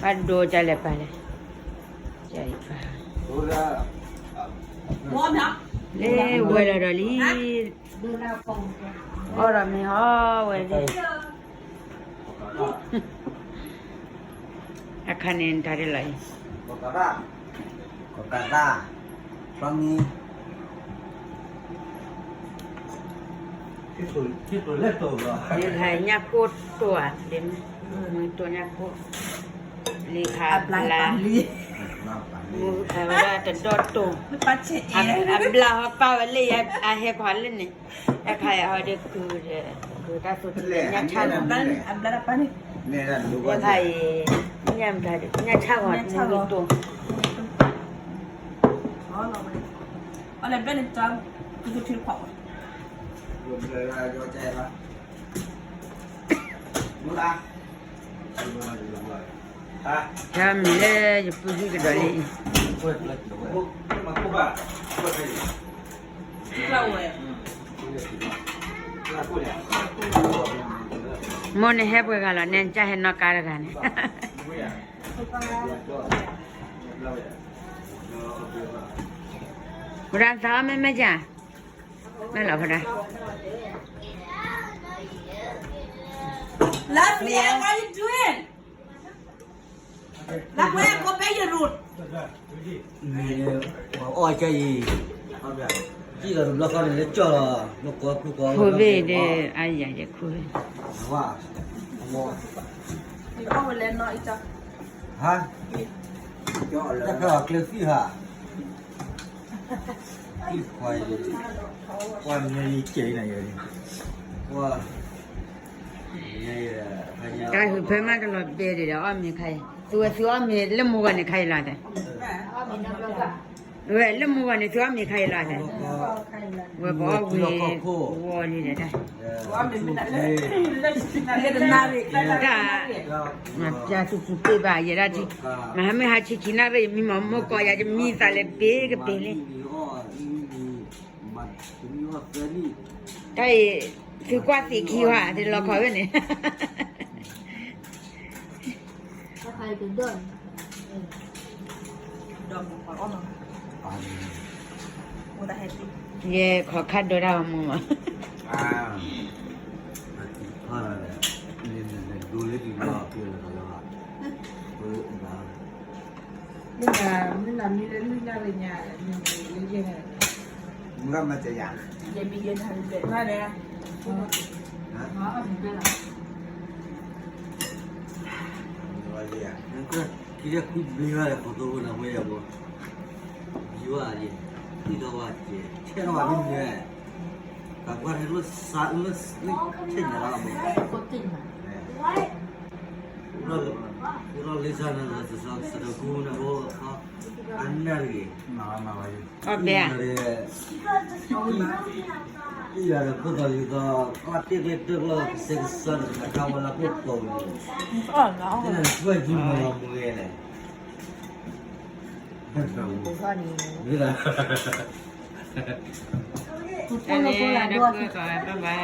ဘၣ်ဒိကလဲၣ်ပၢ်လဲၣ်, လၢဝဲလီၤဒီးလံ, အီၣ်ဒီးမ့ၢ်ဟီဝဲလံ, အခါန့ၣ်တၢ်ဒ်လီၤအံၤ, ကသး, ကသး, ဖျီမံ ညၣ်ကိၢ်တိၢ်ဧါ, လံခါညၣ်ကိၢ်, လံခါဘျါ, မူခါဝဲဒၣ်တဒီတိၢ်, အဘျါဟီပာ်ဝဲလၢယဟဲခီလၢန့ၣ်, အခါအံၤဟီဒီးကုၤဒီး, ကုၤတၢ်သူၣ်ထံန့ၣ်, အခါအံၤ, ညၣ်ဆၣ်ဂီၤတိၢ်, အလဲၤဘျဲၣ်န့ၣ်တၢ်, တၢ်မံၤလၢယပုၢ်ဟံၣ်ကဒီးလံအံၤ, မိၢ်န့ၣ်ဟဲပှဲၤဂၤလီၤ, နဲကၢ်ဟဲနီၣ်ကါတဂၤန့ၣ်, ဝဲဒၣ်သးအီၣ်မ့ၢ်မ့ၢ်ကၢ်, မ့ၢ်လီၤဖဲဒၣ်, Lovely, what are you doing? Lovely, go back your room. အီၣ်ကၢ်အံၤ, ကံၣ်လီၤတဘျီဃီန့ၣ်လၢကၠီၣ်လီၤ, လၢကိးပူၤကိး, COVID ဒီး, အါယၤယဲ COVID, ဟါ, တၢ်ဖဲအီၤကျဲသံၣ်ဟါ ခွါ, ကွၢ်မ့ၢ်ယကဲနၤယဲ, ကွၢ်, တၢ်ဟုၣ်ဖဲမးတလီၤဘဲဒံးဒီး အီၣ်မ့ၤခါအံၤ, သုဝဲသုအီၣ်မ့ၤလၢမူဂီၢ်န့ၣ်ခါအံၤလီၤတဲ, ဝဲလၢမူဂီၢ်န့ၣ် သုအီၣ်မ့ၤခါအံၤလီၤတဲ, ဝဲပအီၣ်ဝံၤ, ဝီၤလံဒီးတၢ် တၢ်, ပျၢ်သူၣ်သူၣ်ပ့ၢ်ဘၣ်ယဲဒၣ်ထံ, မဟါမုၢ်ဟါဆံးဆံးနၣ်ရံၣ် ယမံမီၢ်မိၢ်ကီးယၤ ယမံသးလဲၤတဘ့ၣ်ကပ့ၤလံ, တၢ်အံၤ, သုကွၢ်သ့ၣ်ခံဟါ သုလီၤခီဝဲန့ၣ် ယဲခီခါဒိးတၢ်ဂီၤမူမး, မုၢ်လၢ်မုၢ်လၢ်မံလၢလွံၢ်နၣ်ရံၣ်ညါ, မုၢ်လၢ်မၤစၢၤယၤ, ခံလၢခွံဘျ့ဘၣ်ဒီး ခီသိဖိနၤဝဲယၤဘိ, ယွၤအံၤ, သံၣ်ထီၣ်ဝဲကဲ, ထဲထီၣ်ဝဲမ့ၢ်မ့ၢ်, တၢ်ကွၢ်ထဲလၢစးလၢ, ထဲညါလီၤအဘိ, လီၤလၢစးနၤလီၤ, စးထီၣ်ကူနၤဘိ, အနၢ်တဂ့ၤ, အီၣ်ဘဲ, အံၤဒီးဖိသီလံၤသီ, အတ့ကျဲတၢၢ်ကျီၢ် ကစဲးကစီဒီး တၢ်ဝဲလၢဖိသီလံၤ, သ့ၣ်နၤကွၢ်ယံၤမၤလီၤမူဂဲၤလဲၣ်, မ့ၢ်ဒၣ်, တၢ်န့ၣ်, ဘၣ်ဘၣ်,